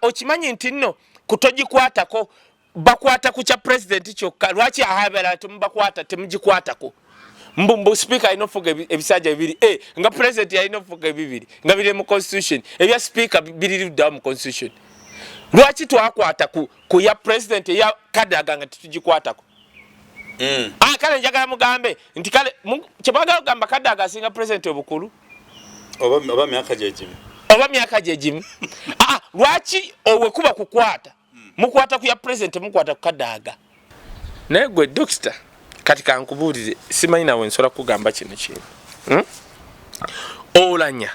Okimanyi nti nno kutogikwatako bakwata ku kya pulezidenti kyokka. Lwaki ahabera temubakwata, temugikwatako? Mbu sipiika alina okufuga ebisanja bibiri, nga pulezidenti alina okufuga ebibiri nga biri mu constitution. Ebya sipiika biri luddawa mu constitution? Lwaki twakwata ku ya pulezidenti, eya Kadaga nga tetugikwatako? Ah, kale njagala mugambe nti kale kyemwagala okugamba, Kadaga asinga pulezidenti obukulu? Oba myaka gyegimu. Oba myaka gyegimu. Ah, lwaki owekuba kukwata mukwata ku ya pulezidenti, temukwata ku Kadaga? Naye gwe dokita, kati kankubuulire, simanyi nawe nsobola kugamba kino kintu, Olanya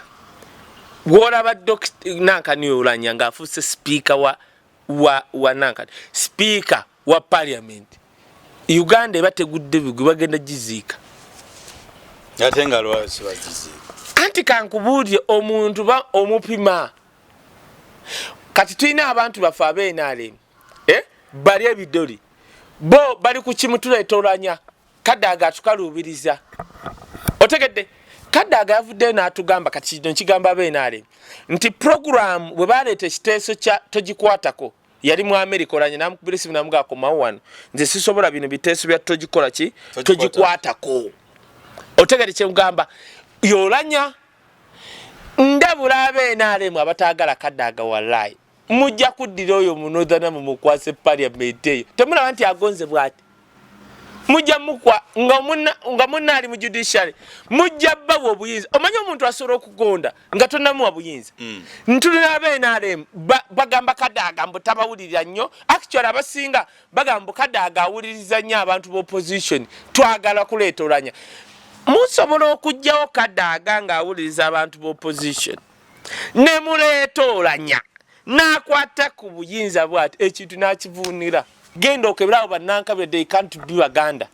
gwolaba nankani, Olanya ng'afuuse sipiika wa nankani, sipiika wa parliament, Uganda eba tegudde bigwi, bagenda giziika. Ate nga lwaki bagiziika? Anti kankubuulire, omuntu ba omupima. Kati tulina abantu baffe aba NRM, eh? Bali ebidoli bo bali ku kimu, tuleeta Olanya, Kadaga atukaluubiriza. Otegedde? Kadaga yavuddeyo n'atugamba. Kati kino nkigamba aba NRM nti program bwe baleeta ekiteeso kya togikwatako, yali mu America. Olanya namukubira esimu namugaa, "Komawo wano, nze sisobola bino biteeso bya togikola ki, togikwatako." Otegedde kyemugamba? Yolanya ndabula aba NRM abataagala Kadaga, wallayi mujja kuddira oyo munodhana mumukwase parliament eyo. Temulaba nti agonze bwati? Mujja mukwa nga munna ali mu judiciary, mujja bawa obuyinza. Omanyi omuntu asobola okugonda nga tonamuwa buyinza. Ntulina aba NRM bagamba Kadaga mbu tabawulirira nnyo. Actually abasinga bagamba mbu Kadaga awuliriza nnyo abantu b'opposition. Twagala kuleeta Olanya. Musobola okugjawo Kadaga ng'awuliriza abantu b'opposition, ne muleeta Olanya n'akwata ku buyinza bwati, ekintu n'akivuunira. Genda okebera abo bannankabire, they can't be Baganda.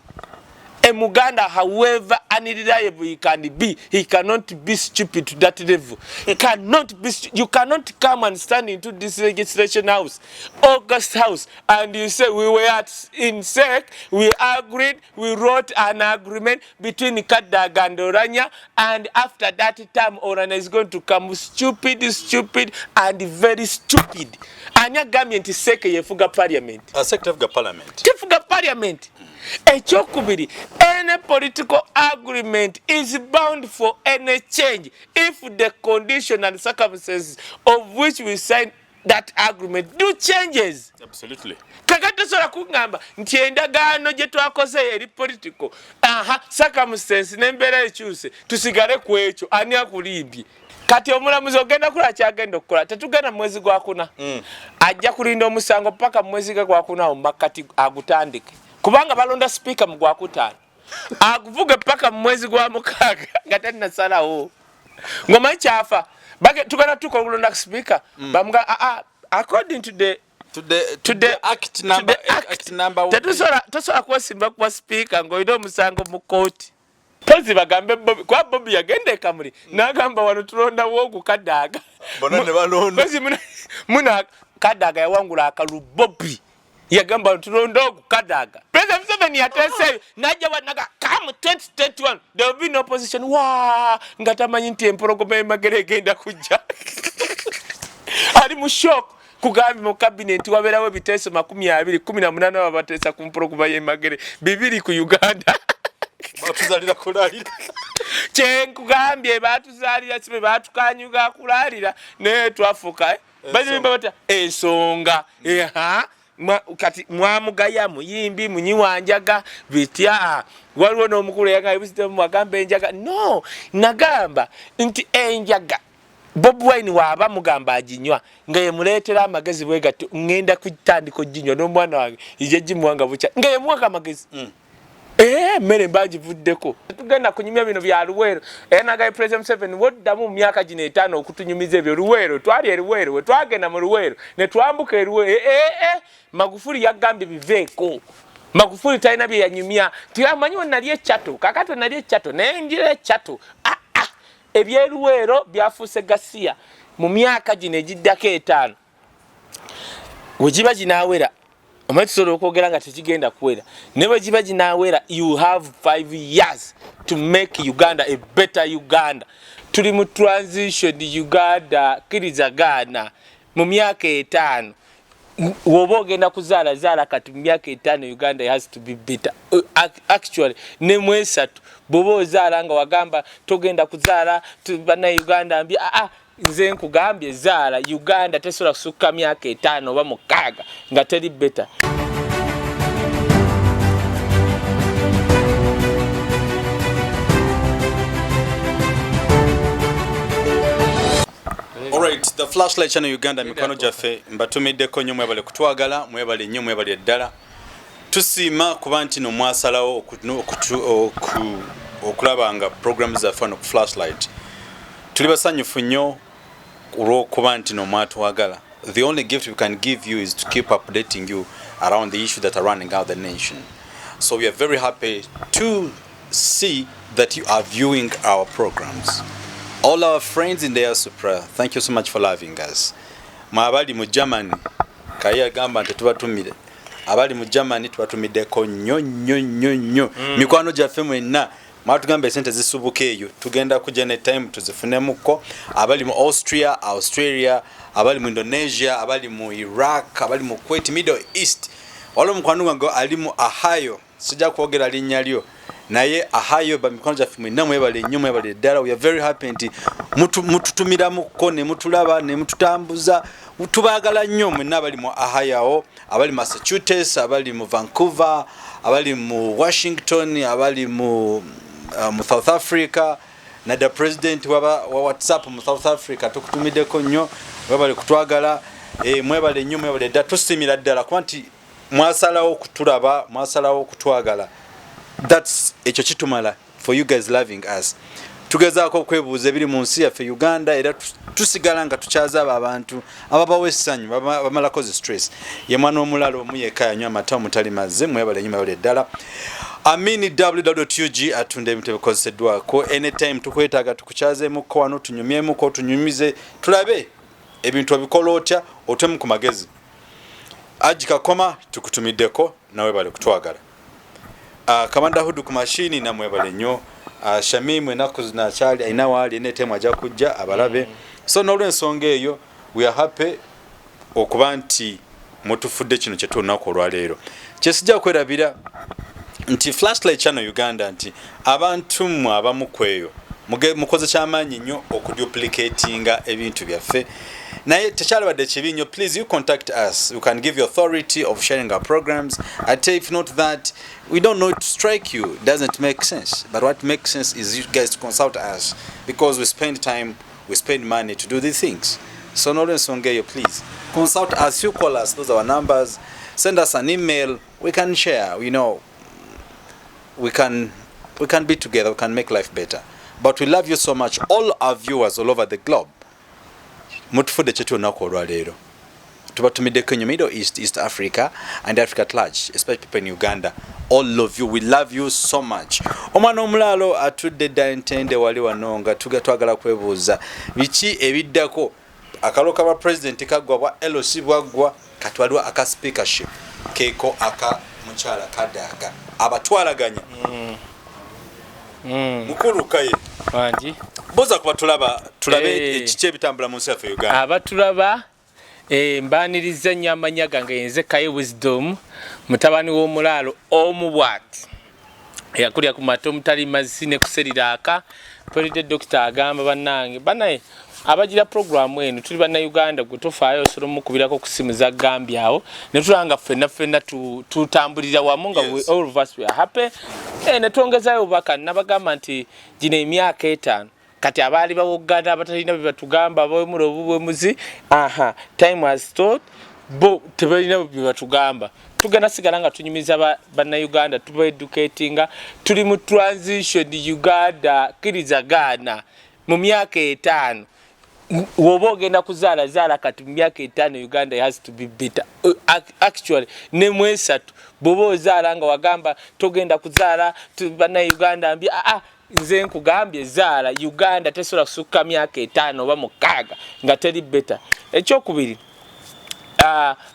A Muganda, however unreliable he can be, he cannot be stupid to that level. He cannot be. You cannot come and stand into this legislation house, august house, and you say, "We were at in SEC, we agreed, we wrote an agreement between Kadaga and Olanya, and after that time Olanya is going to come." Stupid, stupid and very stupid. Ani agambye nti SEC yefuga parliament? SEC tefuga parliament. Tefuga parliament. Ekyokubiri, any political agreement is bound for any change if the condition and circumstances of which we sign that agreement do changes. Absolutely. Kakati tosobola kuŋŋamba nti endagaano gye twakoze eri political, aha, circumstance n'embeera ekyuse, tusigale ku ekyo. Ani akulimbye? Kati omulamuzi ogenda kulaba kyagenda okukola. Tetugenda mu mwezi gwakuna. Ajja kulinda omusango paka mu mwezi gwakuna awo mumakkati agutandike, kubanga balonda sipiika mu gwakutaano, aguvuge paka mu mwezi gwa 6 nga talinasalawo. Ngomanyi kyafa, tugenda tuuka okulonda sipiika, bamuga aa according to the To the, to the act to number the act, act number tetusobola, tosobola kwesimba kuba sipiika ng'olina omusango mu kooti. Pozi bagambe Bobi, kuba Bobi yagenda ekamuli n'agamba, "Wano tulondawo ogu Kadaaga." Bonna ne balonda. Pozi muna Kadaaga yawangula akalulu. Bobi yagamba, "Wano tulonda ogu Kadaaga." President Museveni yateeseeyo najja wanaga, "Come 2021 there will be no opposition." Wa nga tamanyi nti empologoma emagere egenda kujja, ali mu shock. Kugambye mu cabinet wabeerawo ebiteeso 20, 18 baba bateesa ku mpologoma y'emagere, 2 ku Uganda. Batuzalira kulalira. Kyenkugambye, batuzaalira sibe batukanyuga kulalira, naye twafuuka, eh? Bazimba batya ensonga? Eha, kati mwamugaya muyimbi munyiwanjaga bitya? Waliwo n'omukulu eyagamba agamba enjaga no, nagamba nti enjaga Bobi Wine waaba mugamba aginywa nga yemuleetera amagezi bwe gatyo, ŋŋenda kutandika oginywa n'omwana wange ije gimuwa nga bukya nga yemuwako amagezi. Emmere mba ngivuddeko. Tugenda kunyumya bino bya Luweero. Era nagaye President Museveni, woddamu mu myaka gino 5 okutunyumiza ebyo Luweero, twali e Luweero, we twagenda mu Luweero ne twambuka e Luweero. Magufuli yagambye biveeko. Magufuli talina bye yanyumya nti amanyi we nali ekyato, kakati we nali ekyato naye njira ekyato. Ah, ah. Ebyeruweero byafuuse gasiya. Mu myaka gino egiddako 5 we giba ginaawera, omanyi tusobola okwogera nga tekigenda kuwera, naye bwe giba ginaawera, you have 5 years to make Uganda a better Uganda. Tuli mu transition. Uganda, kkiriza gaana. Mu myaka 5 woba ogenda kuzaala, zaala kati. Mu myaka 5 Uganda has to be better. Actually ne mu 3 bw'oba ozaala nga wagamba togenda kuzaala, Bannayuganda mbi, aa nze nkugambye zaala. Uganda tesobola kusukka myaka 5 oba 6 nga teri better. Alright, the Flashlight Channel Uganda, mikono gyaffe mbatumiddeko nnyo. Mwebale kutwagala, mwebale nnyo, mwebale ddala. Tusiima kuba nti no mwasalawo okulaba nga program zaffe wano ku Flashlight. Tuli basanyufu nnyo olw'okuba nti no mwatwagala. The only gift we can give you is to keep updating you around the issues that are running out the nation. So we are very happy to see that you are viewing our programs. All our friends in diaspora, thank you so much for loving us. Mwe abali mu Germany, kaye agamba nti tubatumire. Abali mu Germany tubatumiddeko nnyo nnyo nnyo nnyo. Mikwano gyaffe mwenna mwatugamba esente zisubuka eyo, tugenda kujja ne time tuzifunemuko. Abali mu Austria, Australia, abali mu Indonesia, abali mu Iraq, abali mu Kuwait, Middle East. Waliwo mukwano gwange ali mu Ohio, sijja kwogera linnya lyo, naye Ohio, bamikwano gyaffe mwenna mwebale nnyo, mwebale ddala. We are very happy nti mututumiramuko ne mutulaba ne mututambuza. Tubaagala nnyo mwenna abali mu Ohio awo, abali Massachusetts, abali mu Vancouver, abali mu Washington, abali mu South Africa. Nadda president wa WhatsApp mu South Africa, tukutumiddeko nnyo, mwebale kutwagala. Mwebale nnyo, mwebale ddala. Tusiimira ddala kuba nti mwasalawo okutulaba, mwasalawo okutwagala. That's ekyo kitumala for you guys loving us. Tugezaako okwebuuza ebiri mu nsi yaffe Uganda, era tusigala nga tukyaza abo abantu ababawa essanyu, bamalako zi stress. Ye mwana omulala omu yekka yanywa amata omutali mazzi. Mwebale nnyo, mwebale ddala. Amini www atunda ebintu ebikozeseddwako. Anytime tukwetaaga, tukukyazeemuko wano, tunyumyemuko, tunyumize, tulabe ebintu obikola otya, otwemu ku magezi. Aji Kakoma, tukutumiddeko nawe, bale kutwagala. Kamanda Hudu ku mashini, namwebale nnyo. Shamimu ennaku zino akyali alina waali, anytime ajja kujja abalabe. So n'olwensonga eyo, we are happy okuba nti mutufudde kino kyetu olunaku olwaleero. Kyesijja kwerabira nti Flashlight Channel Uganda, nti abantu mmwe abamu ku eyo mukoze kyamaanyi nnyo okuduplicatinga ebintu byaffe, naye tekyalibadde kibi nnyo. Please, you contact us, we can give you authority of sharing our programs. Ate if not that, we don't know to strike you. It doesn't make sense. But what makes sense is you guys to consult us, because we spend time, we spend money to do these things. So n'olwensonga eyo, please consult us. You call us, those are our numbers. Send us an email, we can share. We can be together, we can make life better. But we love you so much, all our viewers all over the globe. Mutufudde kyetu olunaku olwaleero. Tubatumiddeko nnyo. Middle East, East Africa and Africa at large, especially people in Uganda, all of you, we love you so much. Omwana omulaalo atudde dda entende wali wano nga twagala kwebuuza biki ebiddako. Akalulu ka president kaggwa, bwa LC bwaggwa, kati waliwo aka speakership keeko aka mukyala Kadaaga abatwalaganya. Mukulu Kaye. Wangi. Buuza kuba tulaba, tulabe ekiki ebitambula mu nsi yaffe Uganda. Abatulaba, mbaniriza nnyo. Amannya gange nze Kaye Wisdom, mutabani w'omulaalo omu bwati eyakulya ku mata omutali mazzi ne kuseriraaka. Polidde dokita agamba, bannange, bannaye abagira puroguramu eno, tuli Bannayuganda. Gwe tofaayo, osobola omukubirako ku simu za Gambia awo ne tulaba nga ffenna ffenna tutambulira wamu nga all of us we are happy. Ne twongezayo obubaka, nabagamba nti gino emyaka 5 kati abaali bawoggana, abatalina bye batugamba, bawemula obubwemuzi, aha, time has start. Bo tebalina bye batugamba. Tugenda sigala nga tunyumiza Bannayuganda, tuba educatinga. Tuli mu transition. Uganda kkiriza gaana, mu myaka 5 woba ogenda kuzaala, zaala kati. Mu myaka 5 Uganda has to be better. Actually ne mu 3 bw'oba ozaala nga wagamba togenda kuzaala, Bannayuganda mbi, aa nze nkugambye zaala. Uganda tesobola kusukka myaka 5 oba 6 nga teri better. Ekyokubiri,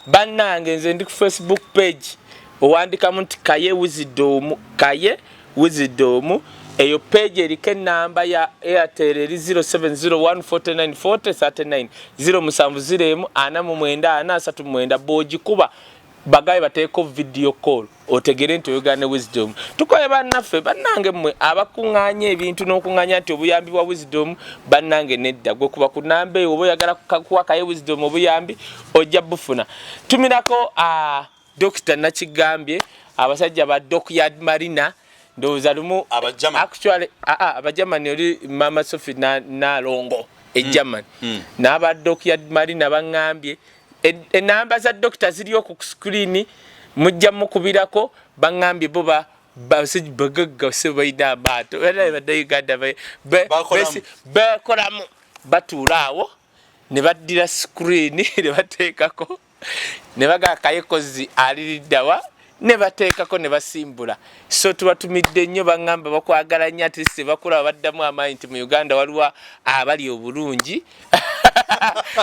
bannange, nze ndi ku Facebook page, owandikamu nti Kaye Wisdom, Kaye Wisdom. Eyo page eriko enamba ya Airtel eri 0701494039 070 49 39 bw'ogikuba bagaye bateeko video call otegere nti oyogera ne Wisdom. Tukoye bannaffe, bannange mmwe abakuŋŋaanya ebintu n'okuŋŋaanya nti obuyambi bwa Wisdom, bannange nedda. Gwe kuba ku namba eyo oba oyagala kuwa Kaye Wisdom obuyambi, ojja bufuna. Tumirako Dr. Nakigambye, abasajja ba Dockyard Marina, ndowooza lumu actually Abajamani oli Mama Sophie Nalongo e German n'aba Dockyard Marina baŋŋambye enamba za dokita ziriyo ku screen, mujja mukubirako. Baŋŋambye bo bagagga se balina amaato badde Uganda bekolamu, batuula awo ne baddira screen ne bateekako ne bagaa Kayekozi aliriddawa ne bateekako ne basimbula. So tubatumidde nnyo, baŋŋamba bakwagala nnyo, at least bakulaba baddamu amaanyi nti mu Uganda waliwo abali obulungi.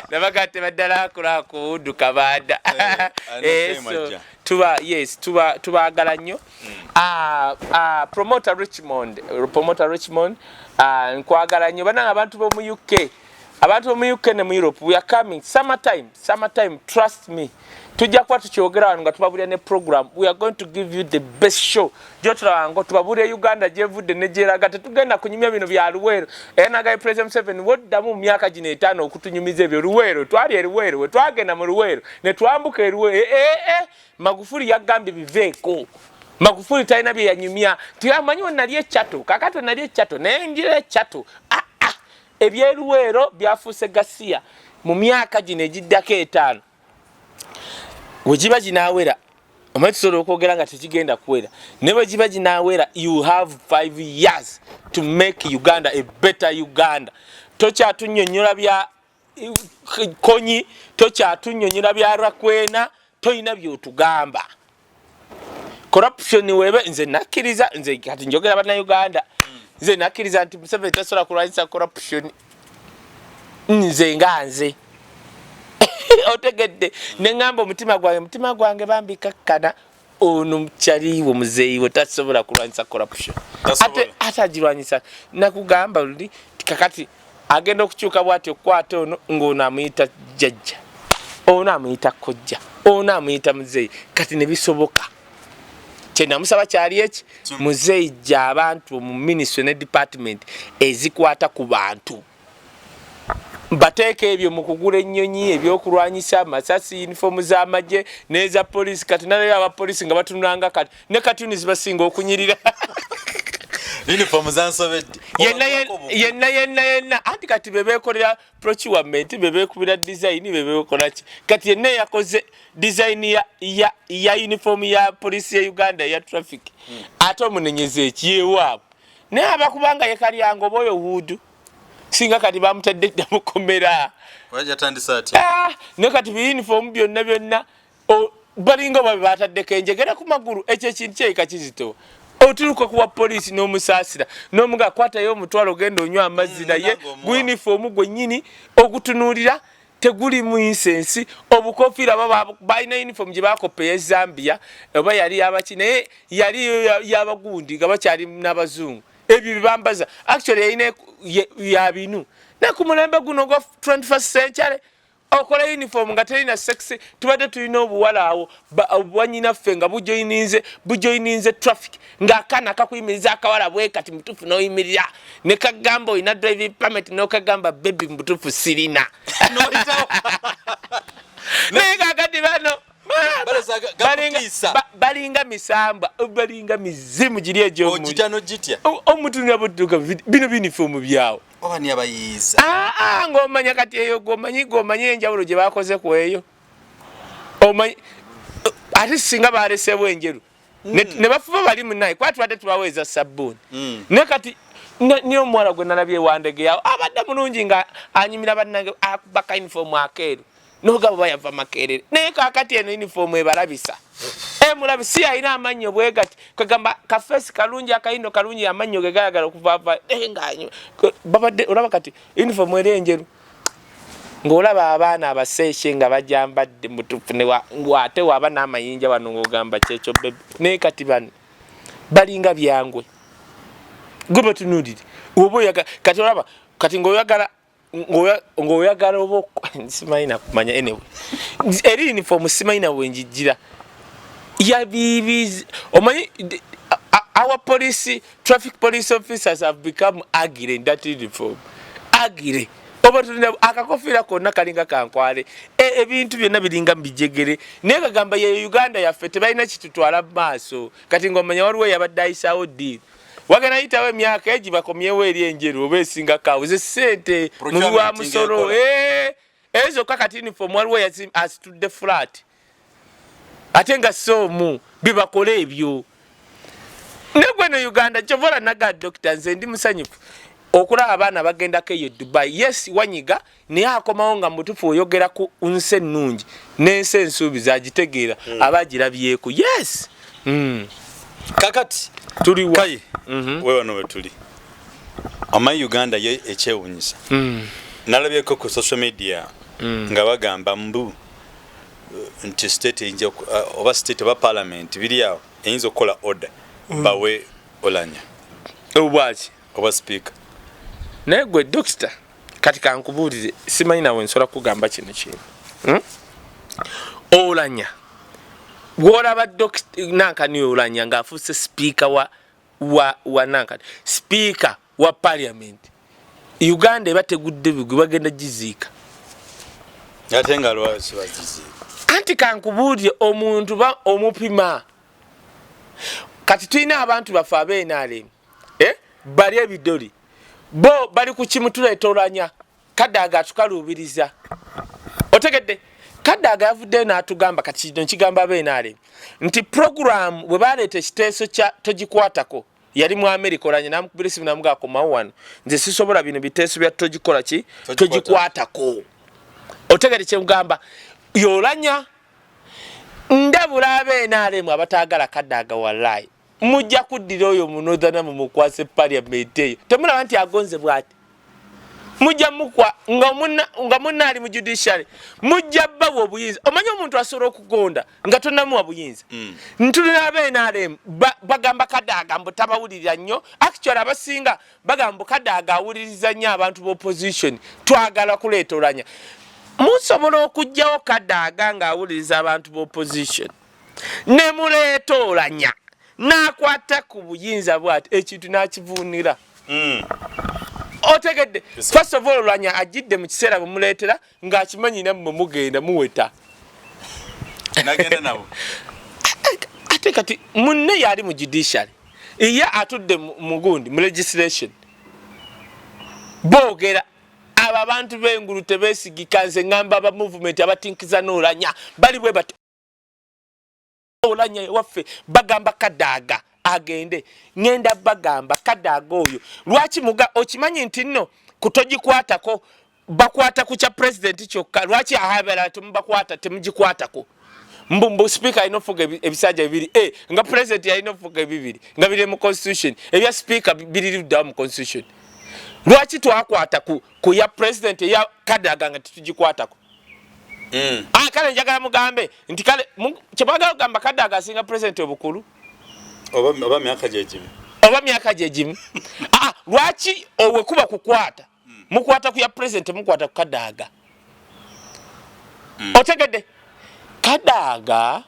Nabaga tebaddala akola kuwudu kabanda. So tuba yes tuba tubaagala nnyo. Promoter Richmond, promoter Richmond, nkwagala nnyo. Banange abantu b'omu UK, abantu b'omu UK ne mu Europe, we are coming summertime, summertime, trust me. Tujja kuba tukyogera wano nga tubabulira ne program. We are going to give you the best show gyotulabanga, tubabulire Uganda gyevudde ne gyeraga. Tetugenda kunyumya bino bya Luweero. Era nagaye President Museveni, woddamu mu myaka gino 5 okutunyumiza ebyo Luweero, twali eruweero, we twagenda mu Luweero ne twambuka eruweero. Magufuli yagambye biveeko. Magufuli talina bye yanyumya nti amanyi we nali ekyato, kakati we nali ekyato naye njira ekyato. Ah, ah. Ebyeruweero byafuuse gasiya. Mu myaka gino egiddako 5 we giba ginaawera, omanyi tusobola okwogera nga tekigenda kuwera, naye bwe giba ginaawera, you have 5 years to make Uganda a better Uganda. Tokyatunyonyola bya Konyi, tokyatunyonyola bya Rakwena, toyina byotugamba. Corruption webe, nze nakkiriza, nze kati njogera Bannayuganda, nze nakkiriza nti Museveni tasobola kulwanyisa corruption. Nze nga nze, otegedde, neŋŋamba omutima gwange, mutima gwange bambi kakkana, ono mukyaliiwe muzeeyiwe tasobola kulwanyisa corruption. Ate agirwanyisa, nakugamba luli, kakati agenda okukyuka bwati okukwata ono ng'ono amuyita jjajja, ono amuyita kojja, ono amuyita muzeeyi. Kati ne bisoboka. Kyenamusaba kyali eki, muzeeyi jja abantu mu ministry ne department ezikwata ku bantu, bateeka ebyo mu kugula ennyonyi, ebyokulwanyisa, amasasi, uniform z'amagye n'eza polisi. Kati nalayo abapolisi nga batunulanga kati ne katuni zibasinga okunyirira. Uniform zansobedde. Yenna yenna yenna yenna, anti kati bebekolera procurement, bebekubira design, bebekolaki. Kati yenna yakoze design ya uniform ya polisi ya Uganda ya traffic, ate omunenyeza ekiyewaabwe. Naye abakubanga ye Kalyango oba oyo Wuudu, singa kati bamutadde dda mukomera. Ah, naye kati biyunifomu byonna byonna balinga oba bebataddeko enjegere ku magulu. Ekyo ekintu kyeyika kizitowa. Oturuka kuwa poliisi n'omusaasira n'omuga kwatayo omutwalo ogenda onywa amazzi, naye guyunifoomu gwennyini ogutunuulira teguli mu insensi. Obukofiira balina uniform gye bakopa eya Zambia oba yali yabaki, naye yali yabagundi nga bakyali n'abazungu. Ebyo bibambaza actually yalina ya binu, naye ku mulembe guno gwa 21st century okola uniform nga terina sex. Tubadde tulina obuwala awo bwanyinaffe nga bujoyininze traffic, ng'akaana kakuyimiriza, akawala bwe kati mutuufu n'oyimirira ne kagamba olina driving permit, n'okagamba baby mutuufu sirina. Naye kakati bano balinga misambwa, balinga mizimu giri egyomutunira budduka bino binifomu byawo. Ah, ah, ng'omanya kati eyo gomanyi gomanyi enjawulo gye bakoze ku eyo, omanyi ate singa baleseewo enjeru ne bafuba bali munaye kuba tubadde tubaweeza sabbuuni. Naye kati niyo omuwala gwe nalabye ewandegeyawo abadde mulungi nga anyumira bannange, akuba ka uniform akeeru nogabo bayava Makerere. Naye kakati eno uniform ebalabisa emulabi si alina amannyo bwe gati, kagamba kafesi kalungi, akayindo kalungi, amannyo ge gayagala okuvaava nga babadde olaba kati uniform eri enjeru ng'olaba abaana abaseeshe nga bajambadde mutuufu ate waaba n'amayinja wano ng'ogamba kyekyo baby. Naye kati bano balinga byangwe. Gwe batunuulire oba oyagala kati olaba kati ng'oyagala ng'oyagala oba simanyi nakumanya. Anyway, eri uniform simanyi nawe njijira yabibizi. Omanyi our police, traffic police officers have become ugly in that uniform, ugly. Oba tulina akakofiira konna kalinga kankwale, ebintu byonna biringa mubijegere, naye kagamba ye Uganda yaffe tebalina kitutwala mu maaso. Kati ng'omanya waliwo yabadde ayisaawo deal, wagenda yitawo emyaka egi bakomyewo eri enjeru oba esinga kawuze sente mubi wa musolo ezo zokka. Kati uniform waliwo asitudde flat ate nga soomu bibakole ebyo negwe no Uganda. Kyovola naga dokita, nze ndi musanyufu okulaba abaana bagendako eyo Dubai. Yes, wanyiga naye akomawo nga mutufu. Oyogera ku nsi ennungi n'ensi ensuubiza agitegeera, aba agirabyeko, yes. Kakati tuliwa? Kaye, we wano wetuli omanyi Uganda ye ekyewunyisa. Nalabyeko ku social media nga bagamba mbu nti state eyinza oba state oba parliament biri awo eyinza okukola order bawe Olanya obwaki oba speaker. Naye gwe dokita, kati kankubuulire, simanyi nawe nsobola kugamba kino kintu, Olanya gwolaba nankani Olanya ng'afuuse sipiika wa nankani, sipiika wa parliament, Uganda eba tegudde bigwi, bagenda giziika. Ate nga lwaki bagiziika? Anti kankubuulire, omuntu omupima. Kati tulina abantu baffe ab'NRM, eh? Bali ebidoli bo bali ku kimu, tuleeta Olanya. Kadaaga atukaluubiriza, otegedde? Kadaaga yavuddeyo n'atugamba. Kati kino nkigamba ab'NRM nti program bwe baleeta ekiteeso kya togikwatako, yali mu America. Olanya namukubira esimu namugaa, "Komawo wano, nze sisobola bino biteeso bya togikola ki." Togikwatako. Togikwatako, otegedde kyemugamba? Yolanya ndabula ab'NRM abataagala Kadaaga, wallayi mujja kuddira oyo munodhana mumukwase parliament eyo. Temulaba nti agonze bwati? Mujja mukwa nga munna ali mu judiciary, mujja bawa obuyinza. Omanyi omuntu asobola okugonda nga tonamuwa buyinza. Ntulina ab'NRM bagamba Kadaaga mbu tabawulirira nnyo. Actually abasinga bagamba mbu Kadaaga awuliriza nnyo abantu b'opposition. Twagala kuleeta Olanya. Musobola okugjawo Kadaaga ng'awuliriza abantu b'opposition ne muleeta Olanya n'akwata ku buyinza bwati ekintu n'akivuunira. Otegedde? Yes, sir. First of all, Olanya ajjidde mu kiseera bwe muleetera ng'akimanyi nammwe mugenda muweta. Nagenda nabo. Ate kati munne yali mu judiciary, ye atudde mu gundi, mu legislation. Boogera abo abantu b'engulu tebeesigika. Nze ŋŋamba aba movement abatinkiza n'Olanya bali bwe bati, Olanya ewaffe bagamba Kadaaga agende. Ŋŋenda bagamba Kadaaga oyo lwaki muga okimanyi nti nno kutogikwatako bakwata ku kya pulezidenti kyokka. Lwaki ahabalala temubakwata, temugikwatako? Mbu sipiika alina ofuga ebisanja bibiri, nga pulezidenti alina ofuga ebibiri nga biri mu constitution. Ebya sipiika biri luddawa mu constitution? Lwaki twakwata ku ya pulezidenti, eya Kadaga nga tetugikwatako? Ah, kale njagala mugambe nti kale kyemwagala okugamba Kadaga asinga pulezidenti obukulu. Oba myaka gyegimu. Oba myaka gyegimu. Ah, lwaki owe kuba kukwata mukwata ku ya pulezidenti, temukwata ku Kadaaga? Otegedde? Kadaaga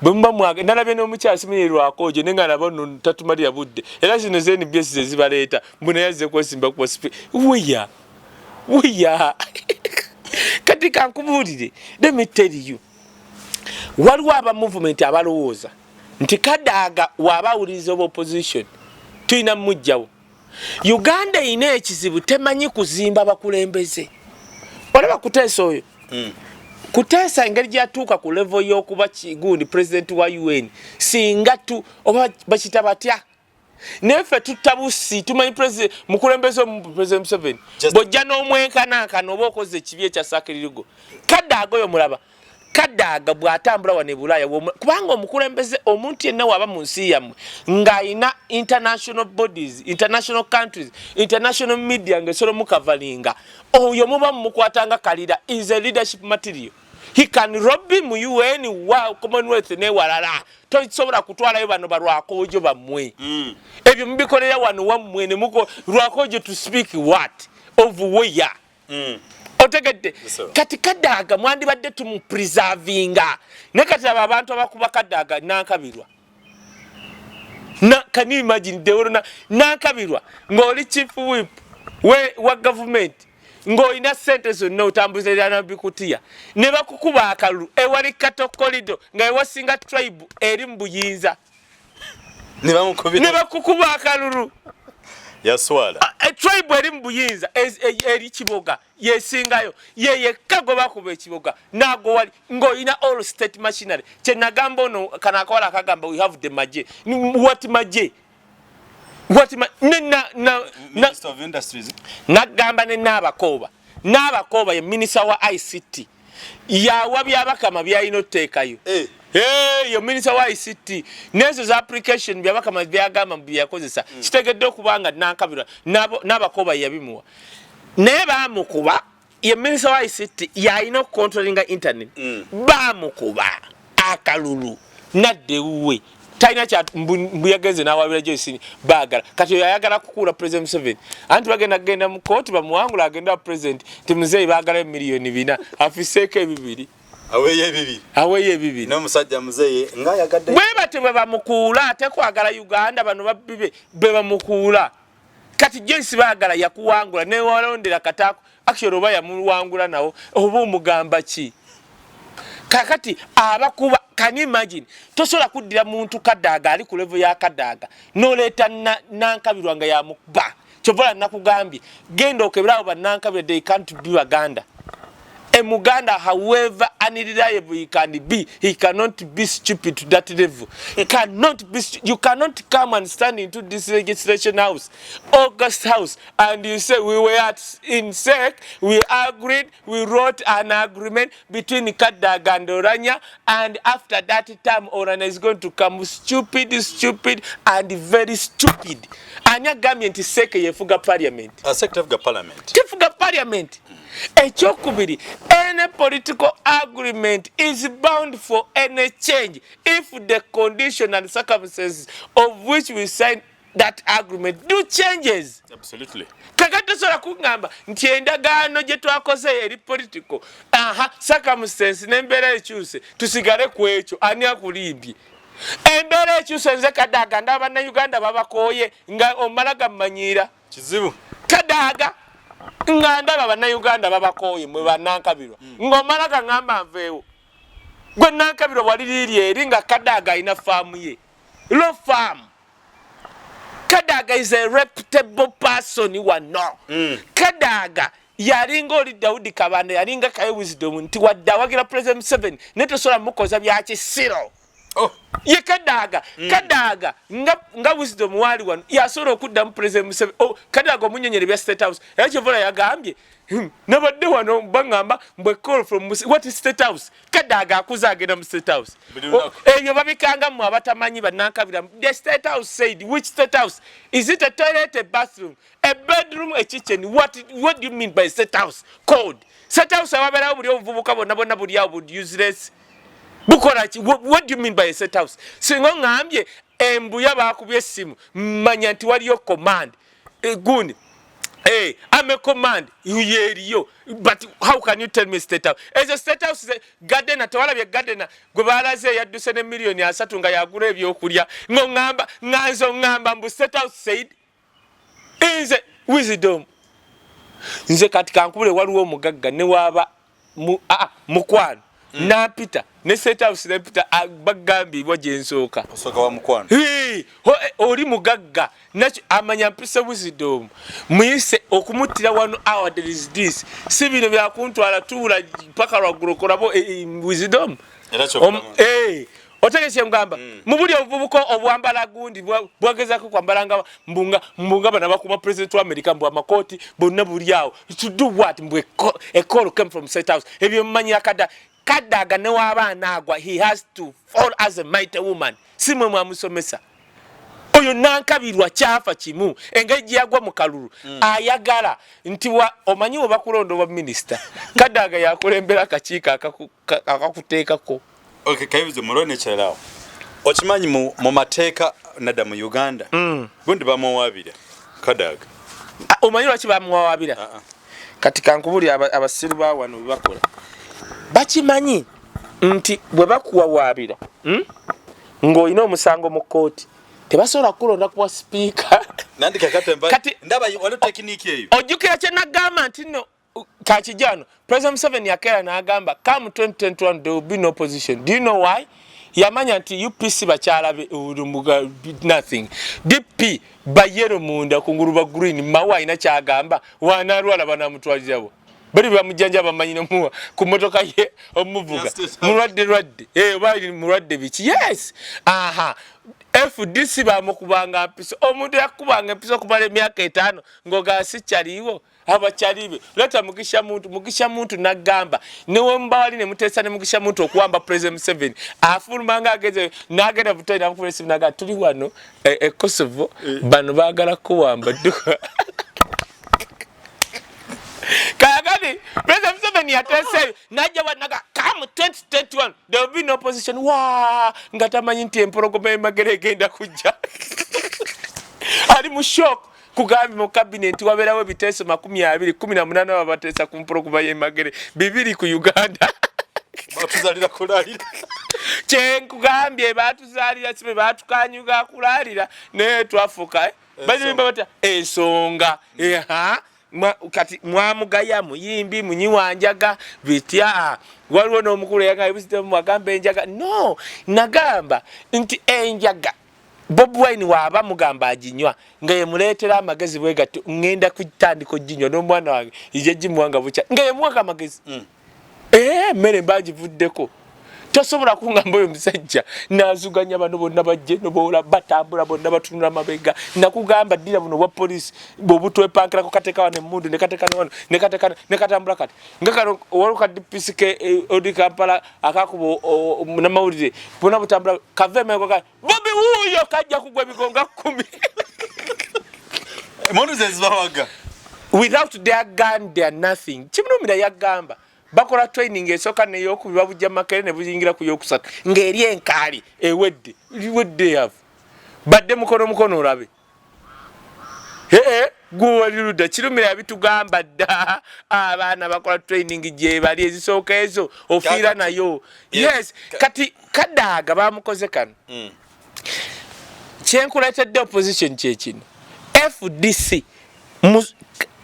bwe muba mwaga nalabye n'omukyala simanyi lwakojo, naye nga nabo nno tatumalira budde. Era zino ze NBS ze zibaleeta mbu naye azze kwesimba kuba weya weya. Kati kankubuulire, let me tell you, waliwo aba movement abalowooza nti Kadaaga waaba awuliriza oba opposition tulina mumugjawo. Uganda erina ekizibu, temanyi kuzimba bakulembeze. Olaba Kuteesa oyo, Kuteesa engeri gyatuuka ku level y'okuba kigundi president wa UN, singa tu oba bakita batya, naye ffe tutta busi. Tumanyi mukulembeze omu, President Museveni. Bw'ojja n'omwenkanankana oba okoze ekibi ekya sakiririgo. Kadaaga oyo mulaba, Kadaaga bw'atambula wano e Bulaaya, kubanga omukulembeze omuntu yenna waba mu nsi yammwe ng'ayina international bodies, international countries, international media ng'esobola mukavalinga, oyo muba mumukwatanga kalira, is a leadership material. He can lobby mu UN, wa Commonwealth newalala. Tosobola kutwalayo bano balwakojo bammwe. Ebyo mubikolera wano wammwe ne muko lwakojo to speak what of where. Otegedde? Yes, sir. Kati Kadaaga mwandibadde tumupreservinga, naye kati abo abantu abakuba Kadaaga nankabirwa na, can you imagine deworona nankabirwa ng'oli chief whip we wa government, ng'olina sente zonna, otambuza nabikutiya, ne bakukuba akalulu ewali Kato Corridor nga ewasinga tribe eri mu buyinza. Ne bamukubira. Ne bakukuba akalulu. Yaswala. Tribe eri mu buyinza eri Kiboga yesingayo, ye yekka gwe bakuba ekiboga nago wali ng'olina all state machinery. Kyenagamba ono kano akawala akagamba, "We have the maje." What maje? What ne na Minister of Industries. Nagamba ne Naabakooba ye minisita wa ICT, yawa Byabakama byalina otuteekayo. Eh. Hey, ye minisita wa ICT nezo za application Byabakama byagamba byeyakozesa. Kitegedde okuba nga nankabirwa n'Abakooba yabimuwa, naye bamukuba. Ye minisita wa ICT, yalina okucontrollinga internet. Bamukuba akalulu nadda ewuwe, talina kya mbu yagenze n'awabira Joyce baagala. Kati oyo ayagala kukuula President Museveni, anti bagenda kugenda mu kooti bamuwangula, agenda wa president nti muzeeyi baagalayo miliyoni 4, afiseeko ebibiri. Aweeyo ebibiri. Aweeyo ebibiri. N'omusajja muzeeyi ng'ayagadde. Bwe batyo bwe bamukuula, ate kwagala Uganda bano babbi be bamukuula. Kati Joyce baagala yakuwangula newalondera kataako, actually oba yamuwangula nawo oba omugamba ki? Kakati abakuba, can you imagine, tosobola kuddira muntu Kadaaga ali ku level ya Kadaaga noleeta nankabirwa nga yamukuba. Kyovola nakugambye genda okebera abo banankabirwa, they can't be Baganda. A Muganda, however unreliable he can be, he cannot be stupid to that level. He cannot be. You cannot come and stand into this legislation house, August house, and you say we were at in SEC, we agreed, we wrote an agreement between Kadaga and Oulanyah, and after that time, Oulanyah is going to come stupid, stupid, and very stupid. Ani agambye nti SEC yefuga parliament? SEC tefuga parliament. Tefuga parliament. Ekyokubiri, any political agreement is bound for any change if the condition and circumstances of which we sign that agreement do changes. Absolutely. Kakati tosobola kuŋŋamba nti endagaano gye twakoze eri political, aha, circumstance n'embeera ekyuse, tusigale ku ekyo. Ani akulimbye? Embeera ekyuse. Nze Kadaaga ndaba Bannayuganda babakooye nga omala gammanyiira. Kizibu. Kadaaga nga ndaba Bannayuganda babakooye mwe bannankabirwa, ng'omala gaŋŋamba nveewo. Gwe nankabirwa waliriiri eri nga Kadaaga alina faamu ye, law farm. Kadaga is a reputable person wano. Kadaga yalinga oli Daudi Kabanda, yalinga Kaye Wisdom, nti wadde awagira President Museveni naye tosobola mukoza byakisiro. Oh. Ye Kadaga. Kadaga nga Wisdom wali wano yasobola okuddamu President Museveni. Oh, Kadaga omunyonyere bya State House, era kyevola yagambye, nabadde wano baŋŋamba mbwe call from what is State House? Kadaga akuze agenda mu State House. Buli lunaku. Ebyo babikanga mmwe abatamanyi bannankabira. The State House said, which State House is it? A toilet, a bathroom, a bedroom, a kitchen? What do you mean by State House code? State House awabeerawo buli obuvubuka bonna bonna buli awo buli useless, bukola ki? What do you mean by a State House? Singa oŋŋambye embuya bakubye essimu, manya nti waliyo command. Gundi. Hey, I'm a command yeriyo, but how can you tell me State House? Ezo State House gardener, tewalabye gardener gwe balaze eyadduse ne miliyoni 30 nga yagula ebyokulya, ng'oŋŋamba nga nze oŋŋamba mbu State House said? Nze Wisdom, nze kati kankubule, waliwo omugagga newaaba mukwano nampita ne State House nempita, bagambibwa gyensooka. Osooka wa mukwano. Hii, oli mugagga nakyo amanya mpise Wisdom muyise okumuttira wano hour. There is this, si bino byakuntwala tuula paka lwaggulu kolabo Wisdom. Era kyokka. Otegese ngamba mu buli obuvubuka obwambala gundi bwagezako kwambala nga mbunga bana bakuma president wa America, mbu amakooti bonna buli awo to do what? Mbu a call came from State House. Ebyo mumanyira Kadaga ne w'abaana agwa, he has to fall as a mighty woman. Si mwe mwamusomesa. Oyo Nankabirwa kyafa kimu engeri gye yagwa mu kalulu. Ayagala nti omanyi we bakulonda obwa minisita, Kadaga yakulembera akakiiko akakuteekako. Okay, Kayibuzo mulone ekirala, okimanyi mu mateeka nadda mu Uganda, gundi bamuwaabira Kadaga. Ah, omanyi lwaki bamuwawaabira? Ah, ah. Kati kankubuli, abasiru ba wano bwe bakola bakimanyi nti bwe bakuwawaabira, ng'olina omusango mu kkooti, tebasobola kukulonda kuwa sipiika. Nandika katemba. Ndaba waliwo technique eyo. Ojjukira kye nagamba nti nno kakijano President Museveni yakeera n'agamba, "Come 2021 there will be no opposition." Do you know why? Yamanya nti UPC bakyala be nothing, DP bayero munda kungulu ba green mawa alina kyagamba, wanalwala banamutwalirawo bali bamujjanja bamanyi nomuwa ku motoka ye omuvuga mulwadde lwadde, oba mulwadde biki. Yes, aha, FDC bamukubanga mpiso. Omuntu yakubanga empiso okumala emyaka 5 ng'ogamba sikyaliiwo, abakyali be leta Mugisha Muntu. Mugisha Muntu nagamba newemba wali nemuteesa ne Mugisha Muntu okuwamba President Museveni, afuluma nga ageze nagenda butali namukuba esimu naga tuli wano e Kosovo, bano baagala kuwamba, dduka. Kakati President Museveni yateesa najja wanaga, "Come 2021 there will be no opposition." Wa nga tamanyi nti empologoma emagere egenda kujja, ali mu shock. Kugambye mu cabinet wabeerawo ebiteeso 20, 18 babateesa ku mpologoma y'emagere, 2 ku Uganda. Batuzalira kulalira. Kyenkugambye, batuzalira sibe batukanyuga kulalira, naye twafuuka bazirimba batya ensonga. Eha, kati mwamugaya muyimbi munyiwanjaga bitya? Waliwo n'omukulu eyagamba enjaga no, nagamba nti enjaga Bobi Wine waaba mugamba aginywa nga yemuleetera amagezi bwe gatyo, ŋŋenda kutandika oginywa n'omwana wange ije gimuwa nga bukya nga yemuwaka amagezi. Emmere mba ngivuddeko. Tosobola kuŋŋamba oyo musajja nazuganya bano bonna bajje noboola batambula bonna batunula mabega. Nakugamba ddira buno obwa poliisi bwobutwepankirako, kateeka wano emundu nekateeka wano nekateeka nekatambula. Kati nga kano waliwo ka DPC ke odi Kampala akakuba namawulire bonna butambula kava emabega. Bobi wuuyo kajja kugwa ebigonga 10. Emundu zezibawaga. Without their gun they are nothing. Kimulumira yagamba bakola training esooka neyokubiri babujja Makere ne buyingira ku yokusatu ng'eri enkaali ewedde wedde yavu badde mukono mukono olabe ee gwewali ludda. Kirumira yabitugamba dda, abaana bakola training gyebali ezisooka ezo ofiira nayo. Yes, kati Kadaaga bamukoze kano. Kyenkuleetedde opposition kyekino, FDC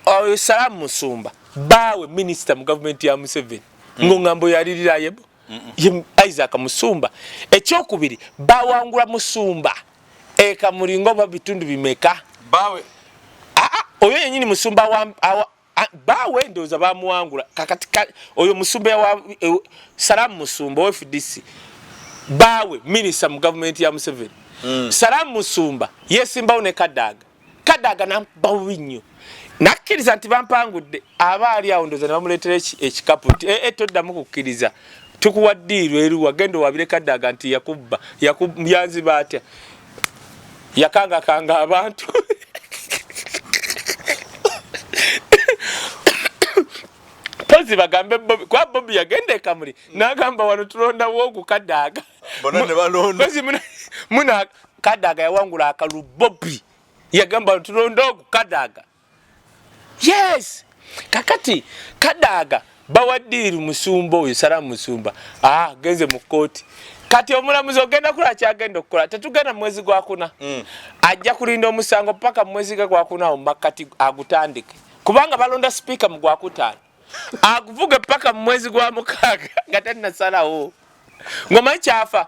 oyo Salamu Musumba baawe minisita mu gavumenti ya Museveni, ng'oŋŋamba yalirirayo ye Isaac Musumba. Ekyokubiri, bawangula Musumba ekamulinga oba bitundu bimeka? Bawe. Aa, oyo yenyini Musumba baawe ndowooza bamuwangula. Kakati oyo Musumba Salamu Musumba owa FDC baawe minisita mu gavumenti ya Museveni. Salamu Musumba yesimbawo ne Kadaga. Kadaga namuba bubi nnyo, nakkiriza nti bampangudde. Aba ali awo ndowooza ne bamuleetera ekikapu nti toddamu kukkiriza, tukuwa ddiiru eruwa, genda owabire Kadaga nti yakubba yanziba atya, yakangakanga abantu. Pozi bagambe Bobi, kuba Bobi yagenda ekamuli n'agamba wano tulondawo ogu Kadaga. Bonna ne balonda. Pozi muna Kadaga yawangula akalu. Bobi yagamba wano tulonda ogu Kadaga. Yes, kakati Kadaga bawa ddiiru Musumba oyo Salamu Musumba. Ah, genze mu kkooti. Kati omulamuzi ogenda kulaba kyagenda okukola. Tetugenda mu mwezi gwakuna, ajja kulinda omusango paka mu mwezi gwakuna awo makkati agutandike, kubanga balonda sipiika mu gwakutaano, aguvuge paka mu mwezi gwa mukaaga nga tanasalawo. Ngomanyi kyafa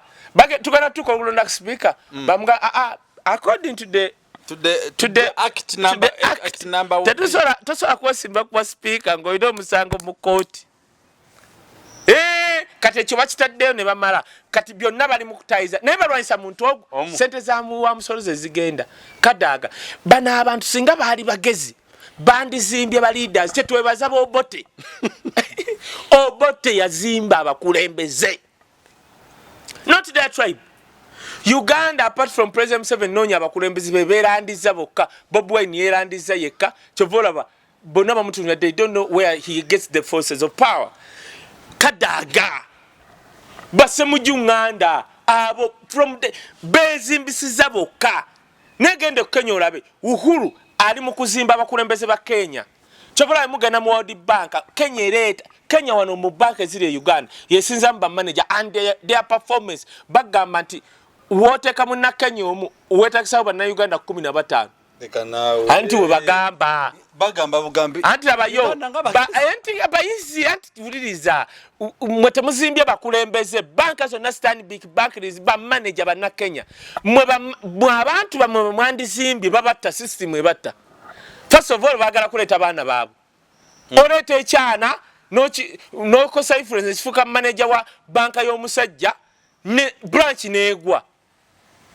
tugenda tuuka okulonda sipiika, bamuga aa according to the to the act number, act number. Tetusobola kwesimba kuba sipiika ng'olina omusango mu kkooti. Kati ekyo bakitaddeyo ne bamala. Kati byonna bali mu kutayiza naye balwanyisa muntu ogwo. Sente za muwa musolo ze zigenda Kadaaga. Bano abantu singa baali bagezi bandizimbye ba leaders. Kyetwebaza Bobote, Obote yazimba abakulembeze, not their tribe. Uganda, apart from President Museveni, noonya abakulembeze be beerandiza bokka. Bobi Wine yeerandiza yekka. Kyova olaba bonna bamutunula, they don't know where he gets the forces of power. Kadaga, Basemuju Ŋŋanda, abo from the beezimbisiza bokka. Negenda Kenya olabe Uhuru ali mu kuzimba abakulembeze ba Kenya. Kyova olaba mugenda mu World Bank, Kenya ereeta Kenya wano mu bank eziri e Uganda, yesinzamu bamanager and their performance. Bagamba nti woteeka munnakenya omu, weetakisawo Bannayuganda 15. Anti we bagamba. Bagamba bugambi. Anti labayo anti abayizi, anti wuliriza, mwe temuzimbye bakulembeze. Banka zonna, Stanbic, Barclays, bamanager Bannakenya. Mwe abantu bamwe mwandizimbye babatta, system ebatta. First of all, baagala kuleeta baana baabwe. Oleeta ekyana nokosa influence, ekifuuka manager wa banka y'omusajja ne branch neegwa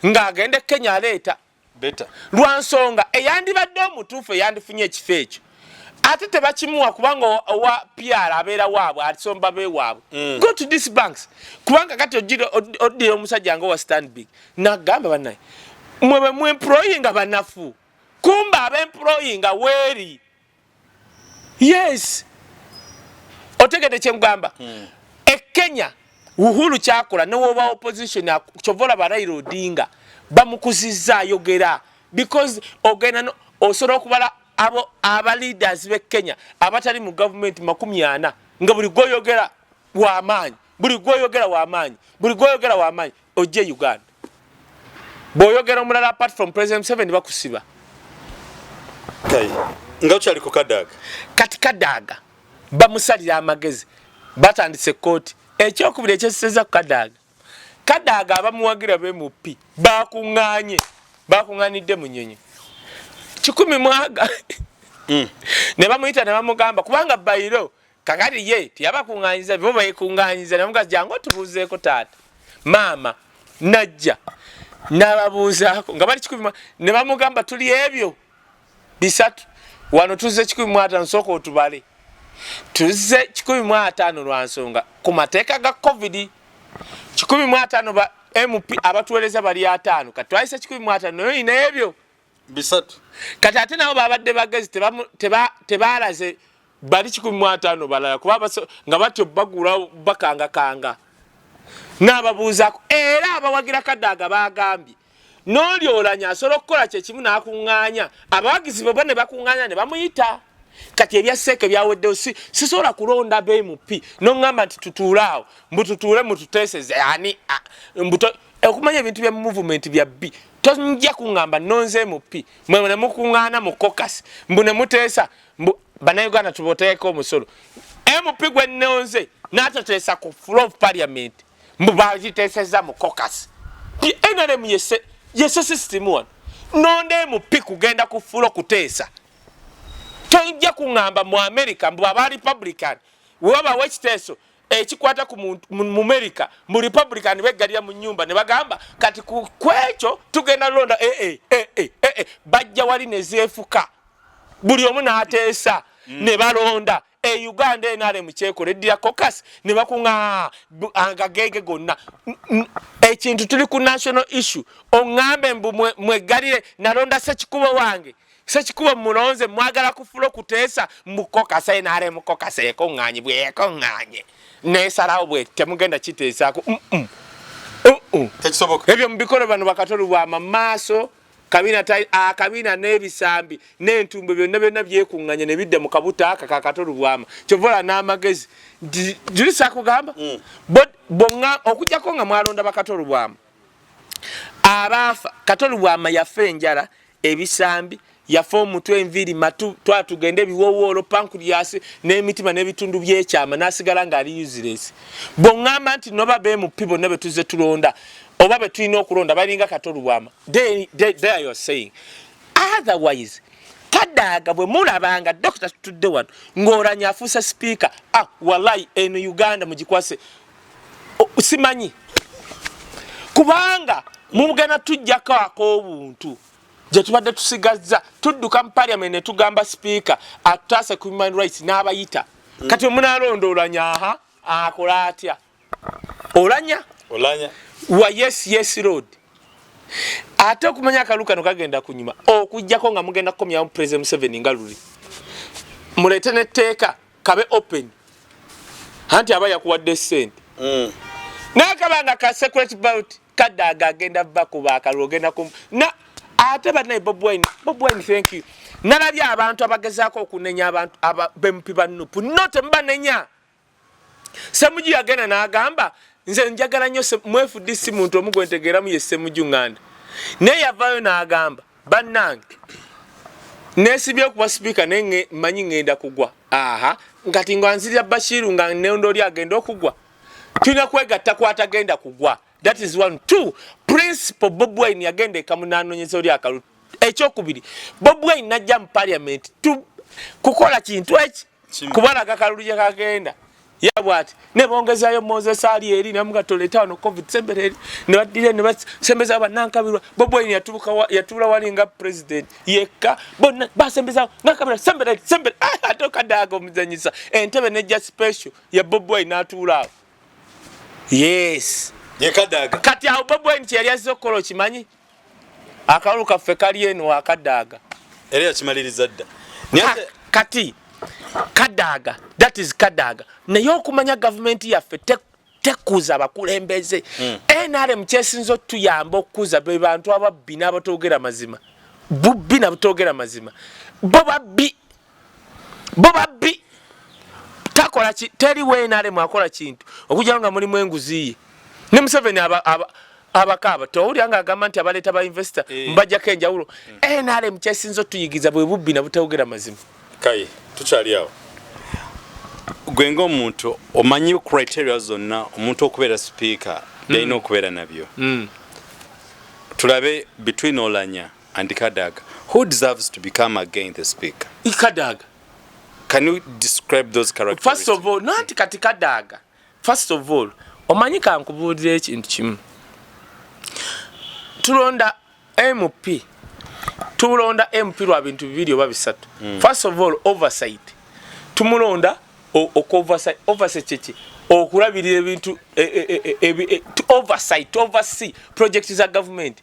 ng'agenda Kenya aleeta. Lwansonga eyandibadde omutuufu eyandifunye ekifo ekyo ate tebakimuwa, kubanga owa PR abeera waabwe, asomba bewaabwe. Go to these banks, kubanga kati oddira omusajja nga owa Stanbic nagamba, "Bannaye, mwe bwe mwemployinga banafu." Kumba abemployinga weeri. Yes, otegedde kyengamba? E Kenya Uhuru kyakola, newoba opposition, kyova olaba Raila Odinga bamukuzizza ayogera, because ogenda osobola okubala abo aba leaders be Kenya abatali mu government 40, nga buli gwoyogera wamaanyi, buli gwoyogera wamaanyi, buli gwoyogera wamaanyi. Ojje Uganda, bw'oyogera omulala apart from President Museveni, bakusiba. Nga okyaliko Kadaga. Kati Kadaga bamusalira amagezi, batandise kooti. Ekyokubiri ekyeseseza ku Kadaga, Kadaga abamuwagira bemup bakuŋŋanye, bakuŋŋanidde mu nyonyi kikumi mwaga ne bamuyita ne bamugamba, kubanga bayiro kakati ye teyabakuŋŋanyiza, bo bekuŋŋanyiza, ne bamugamba, "Jangu otubuuzeeko taata maama." Najja n'ababuuzaako nga bali 100, ne bamugamba, "Tuli ebyo 300 wano, tuzze 150, sooka otubale." "Tuzze 150 lwa nsonga ku mateeka ga COVID, 150 ba MP abatuweereza bali 50, kati twayise 150, naye oyina ebyo 300." Kati ate nabo babadde bagezi, tebalaze bali 150 balala, kuba nga batyo bagula bakangakanga. N'ababuuzaako era abawagira Kadaga bagambye n'oli Olanya asobola okukola kyekimu n'akuŋŋaanya abawagizi bwe bo ne bakuŋŋaanya ne bamuyita. Kati ebya seeke byaweddewo. Sisobola kulonda bmp noŋŋamba nti tutuule awo, mbu tutuule mututeeseze ani okumanya ebintu bya movement bya bbi. Tojja kuŋŋamba nonze MP, mwe ne mukuŋŋaana mu caucus, mbu ne muteesa mbu Bannayuganda tuboteeko omusolo. MP gwe nonze n'atateesa ku floor of parliament, mbu bagiteeseza mu caucus. NRM yese system wano, nonda MP kugenda ku floor kuteesa. Tojja kuŋŋamba mu America mbu aba Republican webabawo ekiteeso ekikwata ku mu America, mu Republican beggalira mu nyumba ne bagamba, "Kati ku ekyo tugenda londa." Eh, eh, eh, eh, bajja wali nezeefuka, buli omu n'ateesa ne balonda. E Uganda NRM kyekola, eddira caucus ne bakuŋŋa agagege gonna. Ekintu tuli ku national issue, oŋŋambe mbu mweggalire, nalonda Sekikubo wange, Sekikubo mulonze, mwagala ku floor kuteesa mu caucus. NRM caucus ekoŋŋanye bwekoŋŋanye nesalawo bwe temugenda kiteesaako. Tekisoboka. Ebyo mubikolo bano bakatolu bwama maaso kabina akabina n'ebisambi n'entumbe byonna byonna byekuŋŋanya ne bidda mu kabuta aka kakatolu bwama. Kyova olaba n'amagezi julisa kugamba bonna okugjako nga mwalonda bakatolu bwama abaafa. Katolu bwama yafa enjala, ebisambi, yafa omutwe, enviiri, matu, twatugenda ebiwowoolo, pancreas n'emitima n'ebitundu byekyama, n'asigala ng'ali useless. Bw'oŋŋamba nti noba bmp bonna be tuzze tulonda oba be tulina okulonda balinga Katolu bwama, there you are saying otherwise. Kadaaga bwe mulabanga Dokita tutudde wano ng'Olanya afuusa sipiika, ah, wallahi eno Uganda mugikwase simanyi, kubanga mugenda tujjako ak'obuntu gye tubadde tusigazza. Tudduka mu parliament ne tugamba sipiika atutaase ku human rights n'abayita. Kati omunalonda Olanya, aha, akola atya Olanya? Olanya Wa yes road. Ate okumanya akalulu kano kagenda kunyuma okujjako nga mugenda kukomyawo President Museveni nga luli, muleete netteeka kabe open, anti aba yakuwadde sente. Naye kaba nga ka secret ballot, Kadaga agenda bakuba akalulu, ogenda kum na ate banaye. Bobi Wine, Bobi Wine, thank you. Nalabye abantu abagezaako okunenya abantu aba ba MP ba NUP. No, temubanenya. Semuju yagenda n'agamba, nze njagala nnyo mu FDC muntu omu gwe ntegeeramu ye Semuju Nganda, naye yavaayo n'agamba, bannange, nesibye okuba sipiika naye mmanyi ŋŋenda kugwa. Aha, ngati nga nzirira Bashiru nga nendo oli agenda okugwa, tulina kwegatta kwatagenda kugwa. That is one. Two, principle, Bobi Wine yagenda ekamunanonyeza oli akalulu. Ekyokubiri, Bobi Wine najja mu parliament kukola kintu eki kubalaga kalulu gye kagenda. Yabwati nebongezayo Moses ali eri namuga toleta wano COVID, sembera eri, nebaddira nebasembeza banankabirwa. Bobi Wine yatuula wali nga president yekka, bonna basembeza Nankabirwa, sembera eri, sembera. Ah, ate okadaaga omuzanyisa entebe nejja special ya Bobi Wine n'atuula awo. Yes. Yekadaaga. Kati awo Bobi Wine kyeyali azze okukola, okimanyi akalulu kaffe kali eno akadaaga. Era yakimaliriza dda. Kati Kadaaga, that is Kadaaga. Naye okumanya gavumenti yaffe tekuza abakulembeze. NRM kyesinza otuyamba okukuza be bantu ababbi n'abatogera mazima, bubbi nabutogera mazima. Bo babbi, bo babbi. Takola teri we NRM akola kintu okujjao nga mulimu enguzi ye. Ne Museveni abakaaba towulira nga agamba nti abaleeta ba investor mbajjako enjawulo. NRM kyesinza otuyigiza bwe bubbi nabutogera mazima. Kaye tukyali awo, gwe ng'omuntu omanyi criteria zonna omuntu okubeera sipiika byalina okubeera nabyo. Tulabe between Olanya and Kadaga, who deserves to become again the speaker? Kadaga. Can you describe those characteristics? First of all, nanti kati Kadaga, first of all, omanyi kankubuulira ekintu kimu. Tulonda MP, tulonda MP lwa bintu bibiri oba bisatu. First of all, oversight. Tumulonda oversight. Oversight kyeki? Okulabirira ebintu, oversight, oversee project za government.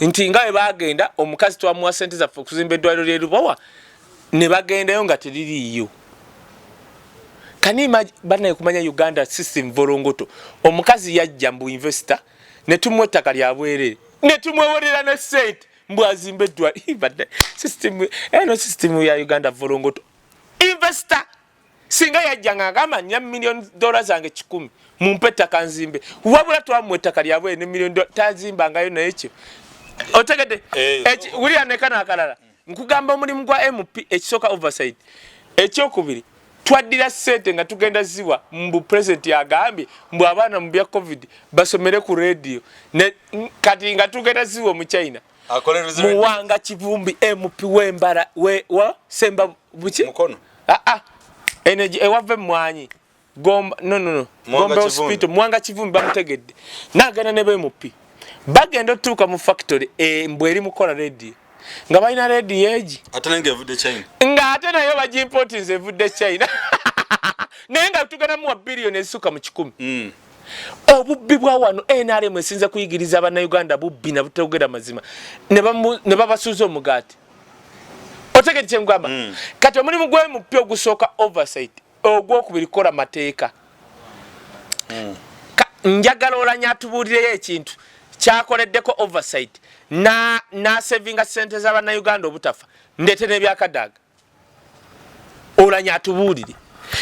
Nti nga bwe bagenda, omukazi twamuwa sente zaffe okuzimba eddwaliro lyerubawa, ne bagendayo nga teririiyo. Can banaye kumanya Uganda system volongoto. Omukazi yajja mbu investor, ne tumuwa ettaka lya bwerere, ne tumwewerera ne sente mbu azimba eddwaliro. System eno, system ya Uganda volongoto. Investor singa yajja nga agamba, nya million dollars zange 100, mumpe ettaka nzimbe, wabula twamuwa ettaka lyabwe ne million tazimbangayo. Naye kyo otegedde? Wulira nekano akalala nkugamba, omulimu gwa MP ekisooka oversight, ekyokubiri twaddira sente nga tugenda ziwa mbu president agambye mbu abaana mu bya COVID basomere ku radio. Kati nga tugenda ziwa mu China. Muwanga Kivumbi, MP wembara we wa semba buki. Mukono. Ah ah, energy ewava emwanyi Gomba, no no no, Gomba Hospital. Muwanga Kivumbi bamutegedde nagenda ne ba MP, bagenda otuuka mu factory embwe eri mukola radio, nga balina radio egi. Ate nange evudde China. Nga ate nayo bagimportinze evudde China, naye nga tugenda muwa biliyoni ezisuka mu 100. Obubbi bwa wano, NRM esinza kuyigiriza Abannayuganda bubbi na butogera mazima, ne babasuuza omugaati. Otegedde kyengamba? Kati omulimu gwa MP ogusooka oversight, ogwokubiri kukola mateeka. Njagala Olanya atubuulireyo ekintu kyakoleddeko oversight nasavinga sente z'Abannayuganda obutafa. Ndeete n'ebyakadaaga, Olanya atubuulire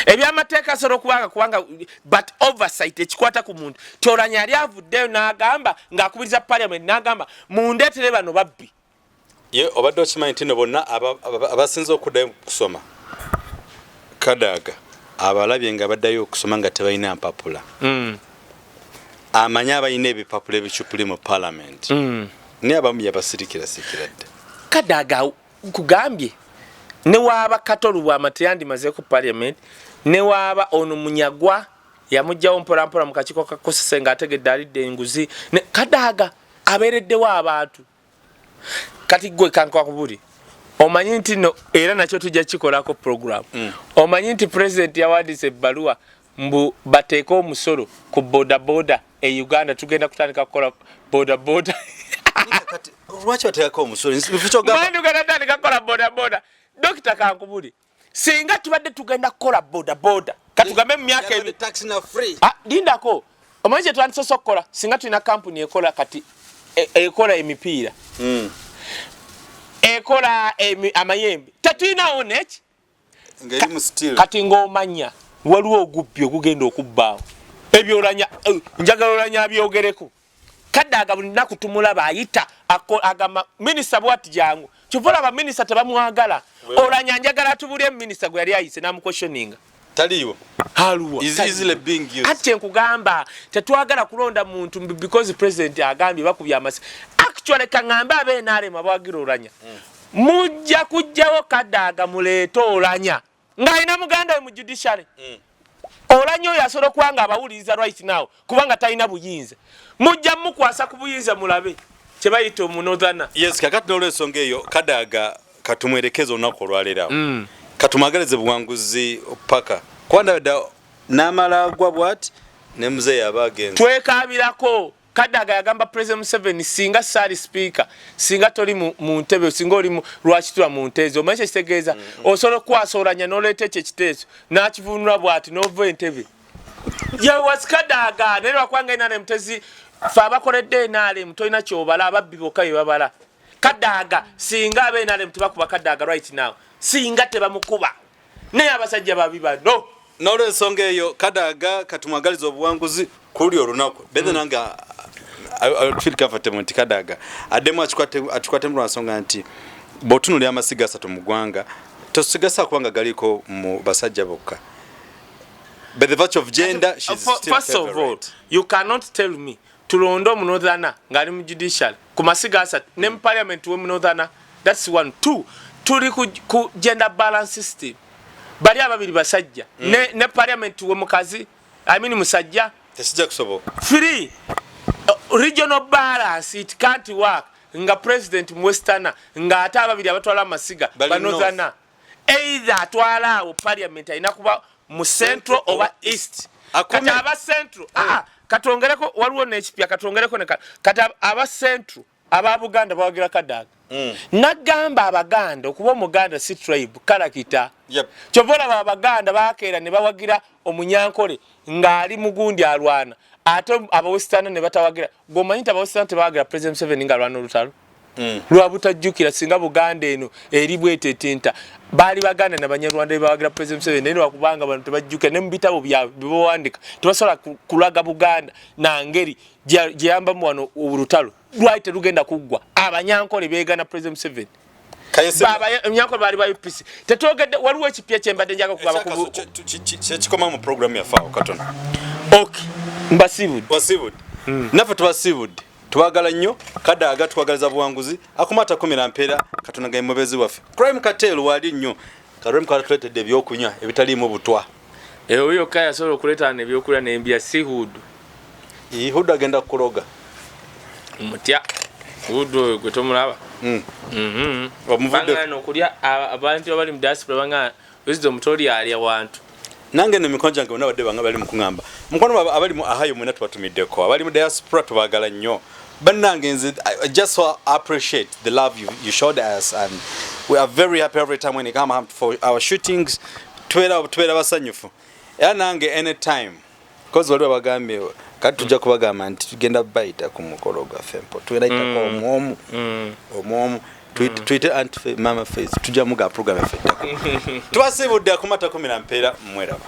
ebyamateeka asobola okubanga kubanga, but oversight ekikwata ku muntu ti Olanya yali avuddeyo n'agamba ng'akubiriza parliament n'agamba, mundeetere bano babbi. Ye obadde okimanyi nti no bonna abasinze okuddayo kusoma, Kadaga abalabye nga baddayo okusoma nga tebalina mpapula. Amanyi abalina ebipapula ebicupuli mu parliament. Naye abamu yabasirikira sikira dda. Kadaga kugambye, newaaba Kato Lubwama teyandimazeeko parliament, newaaba ono Munyagwa yamugjawo mpolampola mu kakiiko ka kosese ng'ategedde alidde enguzi. Kadaga abeereddewo abantu. Kati gwe kankakubuli, omanyi nti no era nakyo tujja kikolako program. Omanyi nti president yawandiise ebbaluwa mbu bateeke omusolo ku bodaboda e Uganda, tugenda kutandika kukola bodaboda. Lwaki bateekako omusolo? Tandika kukola bodaboda. Dokita, kankubuli, singa tubadde tugenda kukola bodaboda, katugambe mu myaka ebi, ah, lindako, omanyi kye twandisose okukola? Singa tulina kampuni ekola kati ekola emipiira, ekola amayembe, tetulinawo neki. Kati ng'omanya waliwo ogubbi ogugenda okubbaawo ebyolanya, njagala olanya abyogereko. Kadaaga buli nnaku tumulaba ayita agamba minisita bwati jangu. Kyova olaba minisita tebamwagala. Olanya njagala atubulye minisita gwe yali ayise namuquestioninga. Taliiwo. Aluwa? Ati kyenkugamba, tetwagala kulonda muntu because president agambye bakubye amasi. Actually, kaŋŋambe abeNRM abawagira Olanya, mujja kujjawo Kadaaga, muleete Olanya ng'alina muganda we mu judiciary. Olanya oyo asobola okuba nga abawuliriza right now, kubanga talina buyinza. Mujja mukwasa ku buyinza, mulabe kye bayita omunortherner. Yes, kakati n'olwensonga eyo, Kadaaga katumwerekeze olunaku olwaleero. Katumwagalize buwanguzi paka kuba ndabadde n'amala agwa bwati ne muzeeyi aba agenze. Twekabirako. Kadaga yagamba President Museveni, singa saali speaker, singa toli mu ntebe, singa oli lwakitula mu nteezi. Omanyi kyekitegeeza? Osobola okukwasa Olanya n'oleeta ekyo ekiteeso n'akivunula bwati n'ova entebe yewas Kadaga. Naye lwakubanga NRM tezi fe abakoledde NRM tolina kyobala, ababbi bokka bye babala. Kadaga, singa abe NRM tebakuba Kadaga right now, singa tebamukuba, naye abasajja babi bano. N'olwensonga eyo, Kadaga katumwagaliza obuwanguzi kuli olunaku bethe. Nange I feel comfortable nti Kadaga addemu akikwatemu lwa nsonga nti bw'otunulira amasiga asatu mu ggwanga, tosigasa kubanga galiko mu basajja bokka. By the virtue of gender, she's still First of all, favorite. you cannot tell me tulonde omunortherner ng'ali mu judiciary ku masiga asatu ne mu parliament we munortherner. That's one. Two, tuli ku gender balance system. Bali ababiri basajja, ne parliament we mukazi, I mean musajja. Tekijja kusoboka. Three, regional balance, it can't work nga president muwesterner ng'ate ababiri abatwala amasiga Bali banortherner. Either atwala awo parliament alina kuba mu central oba east. Akume. Kati aba central, ah, katwongereko, waliwo n'ekipya, katwongereko ne kati aba central, aba Buganda bawagira Kadaga. Nagamba Abaganda, okuba Omuganda si tribe, character. Kyova olaba Abaganda bakeera ne bawagira Omunyankole ng'ali mugundi alwana, ate abawestana ne batawagira. Gwomanyi nti abawestana tebawagira President Museveni ng'alwana olutalo lwa butajjukira. Singa Buganda eno eri bwetetinta, baali Baganda nabanyarwanda bebawagira President Museveni, naye lwakubanga bano tebajjukira ne mu bitabo byabwe byebawandiika tebasobola kulaga Buganda nangeri gyeyambamu wano. Olutalo lwali terugenda kuggwa, Abanyankole beegana President Museveni. Abanyankole baali ba UPC. Tetwogedde, waliwo ekipya kyembadde njaga kugamba ku Kyekikoma mu program yaffe awo katono. Ok, mbasiibudde. Wasiibudde, naffe tubasiibudde. Twagala nnyo Kadaaga, twagaliza buwanguzi. Akuma atakumira mpeera, Katonda nga mubezi waffe. Crime Cartel wali nnyo, Crime Cartel tuleetedde ebyokunywa ebitaliimu butwa. Oyo yokka yasobola okuleetana ebyokulya nembya, si Hood. Hood agenda kukuloga. Mutya Hood oyo, gwe tomulaba. Omuvudde. Bangana okulya abantu abali mu diaspora bangana Wisdom toli alya wantu. Nange no mikono gyange bonna badde banga bali mu kuŋŋamba mukwano abali mu Ohio mwena tubatumiddeko, abali mu diaspora tubagala nnyo bannange. Nze I just so appreciate the love you showed us, and we are very happy every time when you come out for our shootings. Tubeera basanyufu era nange anytime, cause waliwo abagambye kati tujja kubagamba nti tugenda bayita ku mukolo gwaffe mpo tugenda yitako omwomu omwomu. Tuyite Aunt Mama Faith, tujja muga program yaffe ettako. Tubasiibudde, akumata kumira mpeera, mweraba.